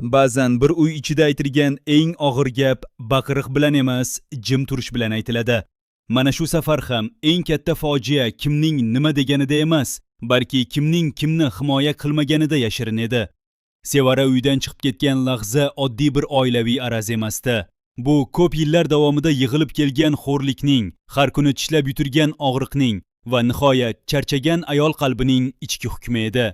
Ba'zan bir uy ichida aytilgan eng og'ir gap baqiriq bilan emas, jim turish bilan aytiladi. Mana shu safar ham eng katta fojia kimning nima deganida emas, balki kimning kimni himoya qilmaganida yashirin edi. Sevara uydan chiqib ketgan lahza oddiy bir oilaviy araz emasdi. Bu ko'p yillar davomida yig'ilib kelgan xo'rlikning, har kuni tishlab yutirgan og'riqning va nihoyat charchagan ayol qalbining ichki hukmi edi.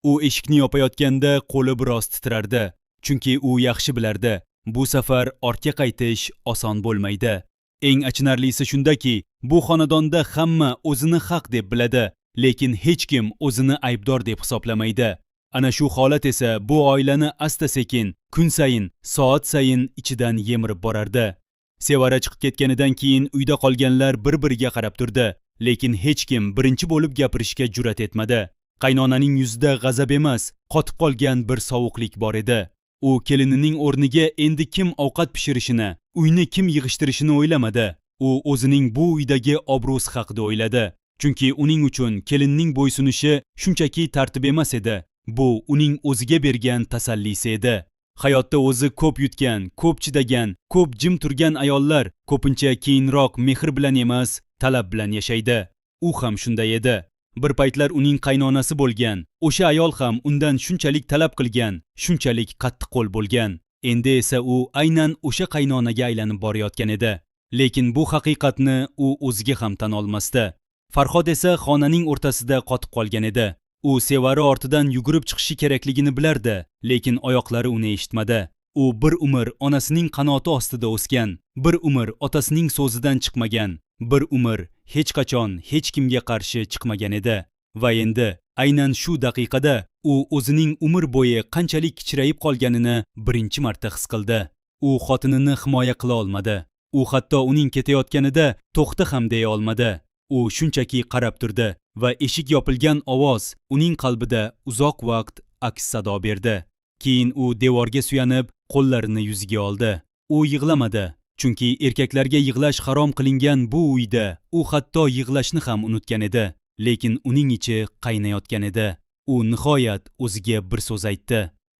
U eshikni yopayotganda qo'li biroz titrardi, chunki u yaxshi bilardi, bu safar ortga qaytish oson bo'lmaydi. Eng achinarlisi shundaki, bu xonadonda hamma o'zini haq deb biladi, lekin hech kim o'zini aybdor deb hisoblamaydi. Ana shu holat esa bu oilani asta-sekin, kun sayin, soat sayin ichidan yemirib borardi. Sevara chiqib ketganidan keyin uyda qolganlar bir-biriga qarab turdi, lekin hech kim birinchi bo'lib gapirishga jur'at etmadi. Qaynonaning yuzida g'azab emas, qotib qolgan bir sovuqlik bor edi. U kelinining o'rniga endi kim ovqat pishirishini, uyni kim yig'ishtirishini o'ylamadi. U o'zining bu uydagi obro'si haqida o'yladi. Chunki uning uchun kelinning bo'ysunishi shunchaki tartib emas edi. Bu uning o'ziga bergan tasallisi edi. Hayotda o'zi ko'p yutgan, ko'p chidagan, ko'p jim turgan ayollar ko'pincha keyinroq mehr bilan emas, talab bilan yashaydi. U ham shunday edi. Bir paytlar uning qaynonasi bo'lgan, o'sha ayol ham undan shunchalik talab qilgan, shunchalik qattiqqo'l bo'lgan. Endi esa u aynan o'sha qaynonaga aylanib borayotgan edi. Lekin bu haqiqatni u o'ziga ham tan olmasdi. Farhod esa xonaning o'rtasida qotib qolgan edi. U Sevara ortidan yugurib chiqishi kerakligini bilardi, lekin oyoqlari uni eshitmadi. U bir umr onasining qanoti ostida o'sgan, bir umr otasining so'zidan chiqmagan, bir umr hech qachon hech kimga qarshi chiqmagan edi. Va endi aynan shu daqiqada u o'zining umr bo'yi qanchalik kichrayib qolganini birinchi marta his qildi. U xotinini himoya qila olmadi. U hatto uning ketayotganida to'xta ham deya olmadi. U shunchaki qarab turdi va eshik yopilgan ovoz uning qalbida uzoq vaqt aks sado berdi. Keyin u devorga suyanib, qo'llarini yuziga oldi. U yig'lamadi, chunki erkaklarga yig'lash harom qilingan bu uyda u hatto yig'lashni ham unutgan edi, lekin uning ichi qaynayotgan edi. U nihoyat o'ziga bir so'z aytdi: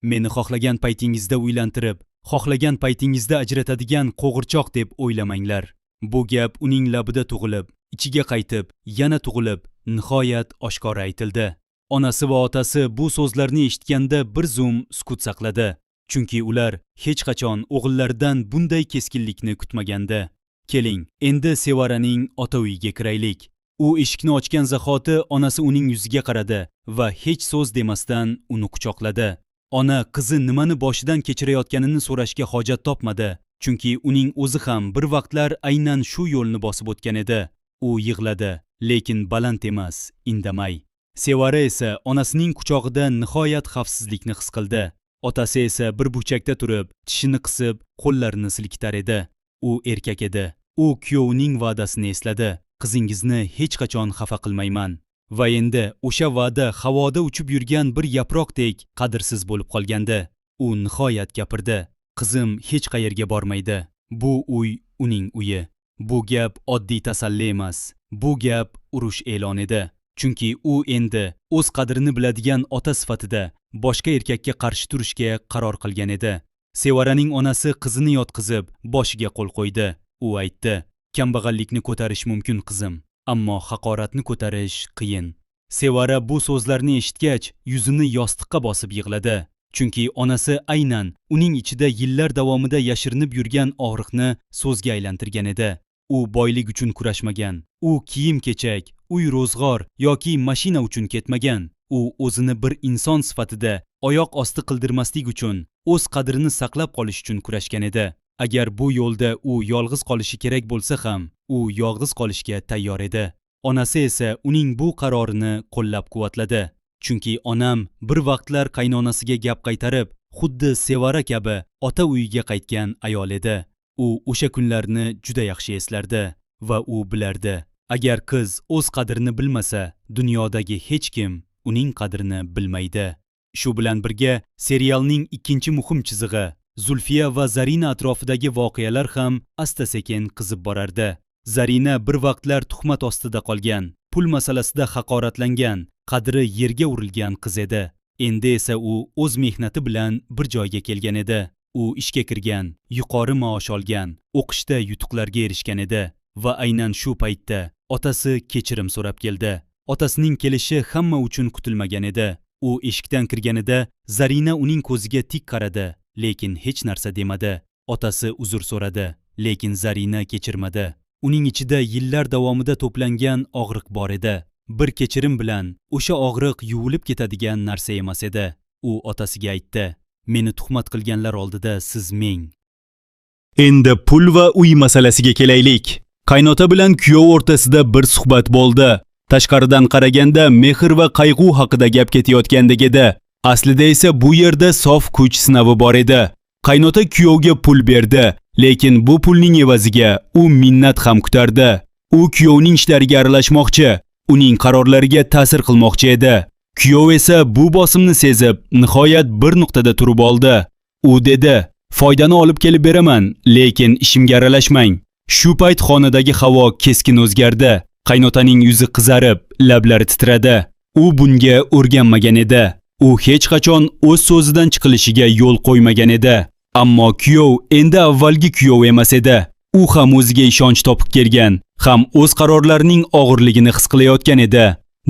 "Meni xohlagan paytingizda uylantirib, xohlagan paytingizda ajratadigan qo'g'irchoq deb o'ylamanglar." Bu gap uning labida tug'ilib, ichiga qaytib, yana tug'ilib, nihoyat oshkora aytildi. Onasi va otasi bu so'zlarni eshitganda bir zum sukut saqladi, chunki ular hech qachon o'g'illaridan bunday keskinlikni kutmagandi. Keling, endi Sevaraning ota uyiga kiraylik. U eshikni ochgan zahoti onasi uning yuziga qaradi va hech so'z demasdan uni quchoqladi. Ona qizi nimani boshidan kechirayotganini so'rashga hojat topmadi, chunki uning o'zi ham bir vaqtlar aynan shu yo'lni bosib o'tgan edi. U yig'ladi, lekin baland emas, indamay. Sevara esa onasining quchog'ida nihoyat xavfsizlikni his qildi. Otasi esa bir burchakda turib, tishini qisib, qo'llarini silkitar edi. U erkak edi. U kuyovining va'dasini esladi: "Qizingizni hech qachon xafa qilmayman." Va endi o'sha va'da havoda uchib yurgan bir yaproqdek qadrsiz bo'lib qolgandi. U nihoyat gapirdi: "Qizim hech qayerga bormaydi. Bu uy uning uyi." Bu gap oddiy tasalli emas. Bu gap urush e'lon edi. Chunki u endi o'z qadrini biladigan ota sifatida boshqa erkakka qarshi turishga qaror qilgan edi. Sevaraning onasi qizini yotqizib, boshiga qo'l qo'ydi. U aytdi: "Kambag'allikni ko'tarish mumkin, qizim, ammo haqoratni ko'tarish qiyin." Sevara bu so'zlarni eshitgach, yuzini yostiqqa bosib yig'ladi. Chunki onasi aynan uning ichida yillar davomida yashirinib yurgan og'riqni so'zga aylantirgan edi. U boylik uchun kurashmagan. U kiyim-kechak, uy ro'zg'or yoki mashina uchun ketmagan. U o'zini bir inson sifatida oyoq osti qildirmaslik uchun, o'z qadrini saqlab qolish uchun kurashgan edi. Agar bu yo'lda u yolg'iz qolishi kerak bo'lsa ham, u yolg'iz qolishga tayyor edi. Onasi esa uning bu qarorini qo'llab-quvvatladi. Chunki onam bir vaqtlar qaynonasiga gap qaytarib, xuddi Sevara kabi ota uyiga qaytgan ayol edi. U o'sha kunlarni juda yaxshi eslardi va u bilardi: agar qiz o'z qadrini bilmasa, dunyodagi hech kim uning qadrini bilmaydi. Shu bilan birga serialning ikkinchi muhim chizig'i Zulfiya va Zarina atrofidagi voqealar ham asta-sekin qizib borardi. Zarina bir vaqtlar tuhmat ostida qolgan, pul masalasida haqoratlangan, qadri yerga urilgan qiz edi. Endi esa u o'z mehnati bilan bir joyga kelgan edi. U ishga kirgan, yuqori maosh olgan, o'qishda yutuqlarga erishgan edi va aynan shu paytda otasi kechirim so'rab keldi. Otasining kelishi hamma uchun kutilmagan edi. U eshikdan kirganida Zarina uning ko'ziga tik qaradi, lekin hech narsa demadi. Otasi uzr so'radi, lekin Zarina kechirmadi. Uning ichida yillar davomida to'plangan og'riq bor edi. Bir kechirim bilan o'sha og'riq yuvilib ketadigan narsa emas edi. U otasiga aytdi: "Meni tuhmat qilganlar oldida siz meng." Endi pul va uy masalasiga kelaylik. Qaynota bilan kuyov o'rtasida bir suhbat bo'ldi. Tashqaridan qaraganda mehr va qayg'u haqida gap ketayotgandek edi. Aslida esa bu yerda sof kuch sinovi bor edi. Qaynota kuyovga pul berdi, lekin bu pulning evaziga u minnat ham kutardi. U kuyovning ishlariga aralashmoqchi, uning qarorlariga ta'sir qilmoqchi edi. Kuyov esa bu bosimni sezib, nihoyat bir nuqtada turib oldi. U dedi: "Foydani olib kelib beraman, lekin ishimga aralashmang." Shu payt xonadagi havo keskin o'zgardi. Qaynotaning yuzi qizarib, lablari titradi. U bunga o'rganmagan edi. U hech qachon o'z so'zidan chiqilishiga yo'l qo'ymagan edi. Ammo kuyov endi avvalgi kuyov emas edi. U ham o'ziga ishonch topib kelgan, ham o'z qarorlarining og'irligini his qilayotgan edi.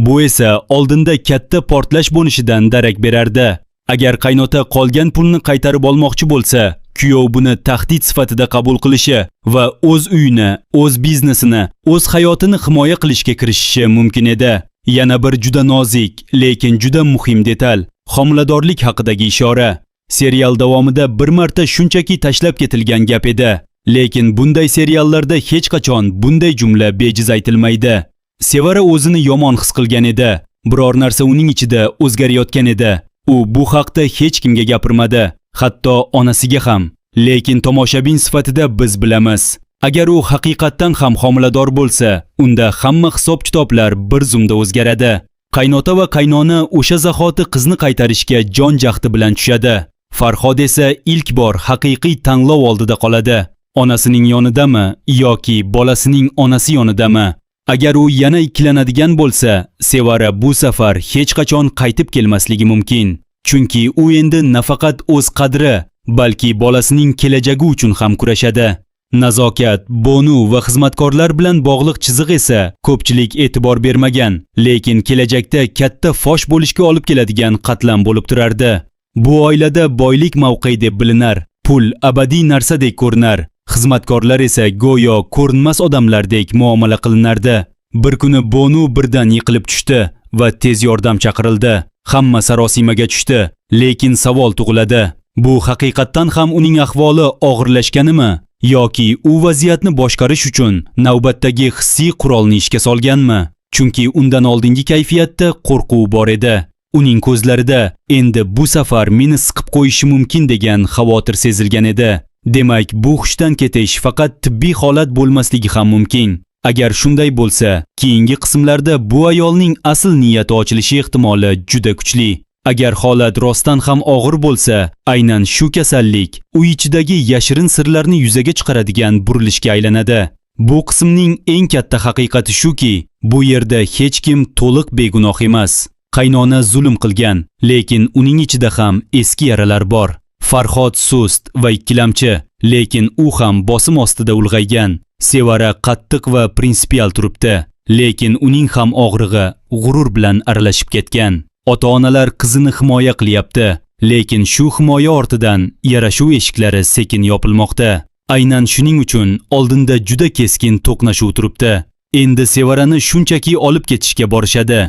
Bu esa oldinda katta portlash bo'lishidan darak berardi. Agar qaynota qolgan pulni qaytarib olmoqchi bo'lsa, kuyov buni tahdid sifatida qabul qilishi va o'z uyini, o'z biznesini, o'z hayotini himoya qilishga kirishishi mumkin edi. Yana bir juda nozik, lekin juda muhim detal: homiladorlik haqidagi ishora. Serial davomida bir marta shunchaki tashlab ketilgan gap edi. Lekin bunday seriallarda hech qachon bunday jumla bejiz aytilmaydi. Sevara o'zini yomon his qilgan edi. Biror narsa uning ichida o'zgarayotgan edi. U bu haqda hech kimga gapirmadi, hatto onasiga ham. Lekin tomoshabin sifatida biz bilamiz. Agar u haqiqatdan ham homilador bo'lsa, unda hamma hisob-kitoblar bir zumda o'zgaradi. Qaynota va qaynona o'sha zahoti qizni qaytarishga jon jahdi bilan tushadi. Farhod esa ilk bor haqiqiy tanlov oldida qoladi. Onasining yonidami yoki bolasining onasi yonidami? Agar u yana ikkilanadigan bo'lsa, Sevara bu safar hech qachon qaytib kelmasligi mumkin. Chunki u endi nafaqat o'z qadri, balki bolasining kelajagi uchun ham kurashadi. Nazokat, Bonu va xizmatkorlar bilan bog'liq chiziq esa ko'pchilik e'tibor bermagan, lekin kelajakda katta fosh bo'lishga olib keladigan qatlam bo'lib turardi. Bu oilada boylik mavqe deb bilinar, pul abadiy narsadek ko'rinar. Xizmatkorlar esa go'yo ko'rinmas odamlardek muomala qilinardi. Bir kuni Bonu birdan yiqilib tushdi va tez yordam chaqirildi. Hamma sarosimaga tushdi, lekin savol tug'iladi. Bu haqiqatdan ham uning ahvoli og'irlashganimi yoki u vaziyatni boshqarish uchun navbatdagi hissiy qurolni ishga solganmi? Chunki undan oldingi kayfiyatda qo'rquv bor edi. Uning ko'zlarida endi bu safar meni siqib qo'yishi mumkin degan xavotir sezilgan edi. Demak, bu hushdan ketish faqat tibbiy holat bo'lmasligi ham mumkin. Agar shunday bo'lsa, keyingi qismlarda bu ayolning asl niyati ochilishi ehtimoli juda kuchli. Agar holat rostdan ham og'ir bo'lsa, aynan shu kasallik uy ichidagi yashirin sirlarni yuzaga chiqaradigan burilishga aylanadi. Bu qismning eng katta haqiqati shuki, bu yerda hech kim to'liq begunoh emas. Qaynona zulm qilgan, lekin uning ichida ham eski yaralar bor. Farhod sust va ikkilamchi, lekin u ham bosim ostida ulg'aygan. Sevara qattiq va prinsipial turibdi, lekin uning ham og'rig'i g'urur bilan aralashib ketgan. Ota-onalar qizini himoya qilyapti, lekin shu himoya ortidan yarashuv eshiklari sekin yopilmoqda. Aynan shuning uchun oldinda juda keskin to'qnashuv turibdi. Endi Sevarani shunchaki olib ketishga borishadi.